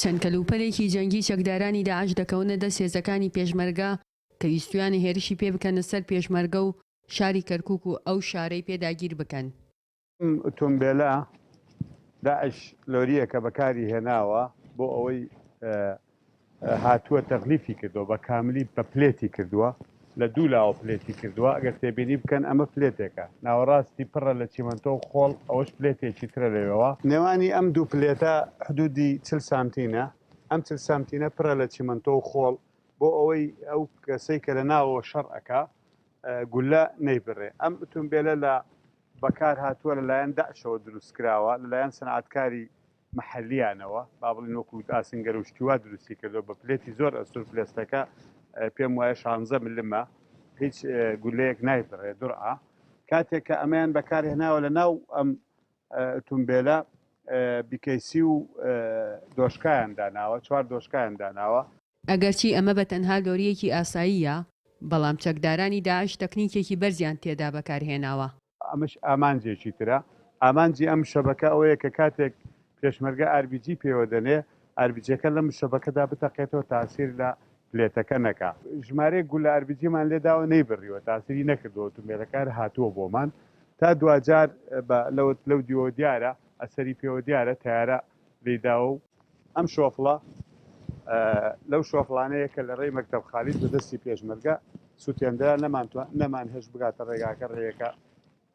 چەند کەلوپەلێکی جەنگی چەکدارانی داعش دەکەونە دەست هێزەکانی پێشمەرگە کە ویستویانە هێرشی پێ بکەنە سەر پێشمەرگە و شاری کەرکوک و ئەو شارەی پێ داگیر بکەن. ئەم ئۆتۆمبێلە داعش لۆرییەکە بەکاری هێناوە بۆ ئەوەی هاتووە تەغلیفی کردووە بە کاملی بە پلێتی کردووە لە دوو لاوە پلێتی کردووە ئەگەر تێبینی بکەن ئەمە پلێتێکە ناوەڕاستی پڕە لە چیمەنتۆ و خۆڵ ئەوەش پلێتێکی ترە لەوێوە نێوانی ئەم دوو پلێتە حدودی 40 سانتینە ئەم 40 سانتینە پڕە لە چیمەنتۆ و خۆڵ بۆ ئەوەی ئەو کەسەی کە لە ناوەوە شەڕ ئەکا گولە نەیبڕێ ئەم ئوتومبێلە لە بەکار هاتووە لەلایەن داعشەوە دروست کراوە لەلایەن سەنعەتکاری محەلیانەوە با بڵێین وەکو ئاسنگەر و شتی وا دروستی کردووە بە پلێتی زۆر ئەستور پلێستەکە پێم وایە شانزە ملمە هیچ گولەیەک نایبڕێ درعە کاتێک کە ئەمەیان بەکارهێناوە لە ناو ئەم ئوتومبێلە بیکەیسی و دۆشکایان داناوە چوار دۆشکایان داناوە. ئەگەرچی ئەمە بە تەنها لۆرییەکی ئاساییە، بەڵام چەکدارانی داعش تەکنیکێکی بەرزیان تێدا بەکارهێناوە. ئەمەش ئامانجێکی ترە. ئامانجی ئەم شەبەکە ئەوەیە کە کاتێک پێشمەرگە ئاربیجی پێوە دەنێ، ئاربیجەکە لەم شەبەکەدا بتەقێتەوە تاسیر لە پلێتەکە نەکا. ژمارەیەک گولە ئاربیجیمان لێداوە نەیبڕیوە، تاسیری نەکردووە، ئۆتۆمبێلەکە هەر هاتووە بۆمان. تا دواجار بە لەوت لەو دیوەوە دیارە، ئەسەری پێوە دیارە، تەیارە لێی داوە و. ئەم شۆفڵە لەو شۆفڵانەیە کە لە ڕێی مەکتەب خالید بە دەستی پێشمەرگە سوتێندرا، نەمانهێشت بگاتە ڕێگاکە، ڕێیەکە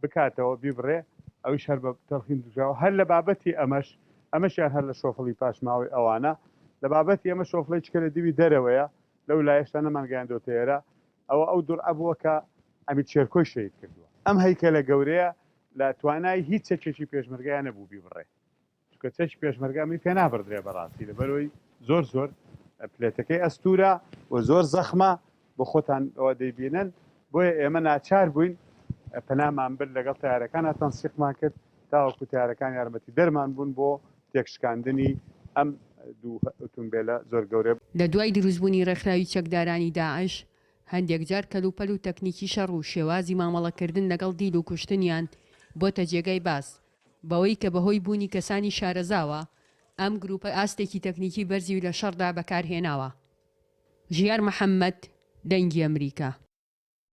بکاتەوە بیبڕێ، ئەویش هەر بە تەلخین دوژاوە. هەر لە بابەتی ئەمەش، ئەمەشیان هەر لە شۆفڵی پاشماوەی ئەوانە. لە بابەتی ئەمە شۆفڵەی چکە لە دیوی دەرەوەیە، لەو لایەشتا نەمانگەیاندۆتە ئێرە. ئەوە ئەو دورعە بووە کە عەمید شێرکۆی شەهید کردووە. ئەم هەیکەلە گەورەیە لە توانای هیچ چەکێکی پێشمەرگەیا نەبوو بیبڕێ. چونکە چەکی پێشمەرگە ئەمەی پێ نابڕدرێ بەڕاستی لەبەرئەوەی زۆر زۆر پلێتەکەی ئەستورە و زۆر زەخمە بۆ خۆتان ئەوە دەیبینن بۆیە ئێمە ناچار بووین پەنامان برد لەگەڵ تارەکانە تەنسیقمان کرد تاوەکو تارەکان یارمەتی دەرمان بوون بۆ تێکشکاندنی ئەم دوو ئۆتۆمبێلە زۆر گەورە. لە دوای دروستبوونی ڕێکخراوی چەکدارانی داعش، هەندێک جار کەلوپەل و تەکنیکی شەڕ و شێوازی مامەڵەکردن لەگەڵ دیل و کوشتنیان بۆتە جێگای باس، بەوەی کە بەهۆی بوونی کەسانی شارەزاوە، ئەم گروپە ئاستێکی تەکنیکی بەرزی لە شەڕدا بەکارهێناوە. ژیار محەمەد، دەنگی ئەمریکا.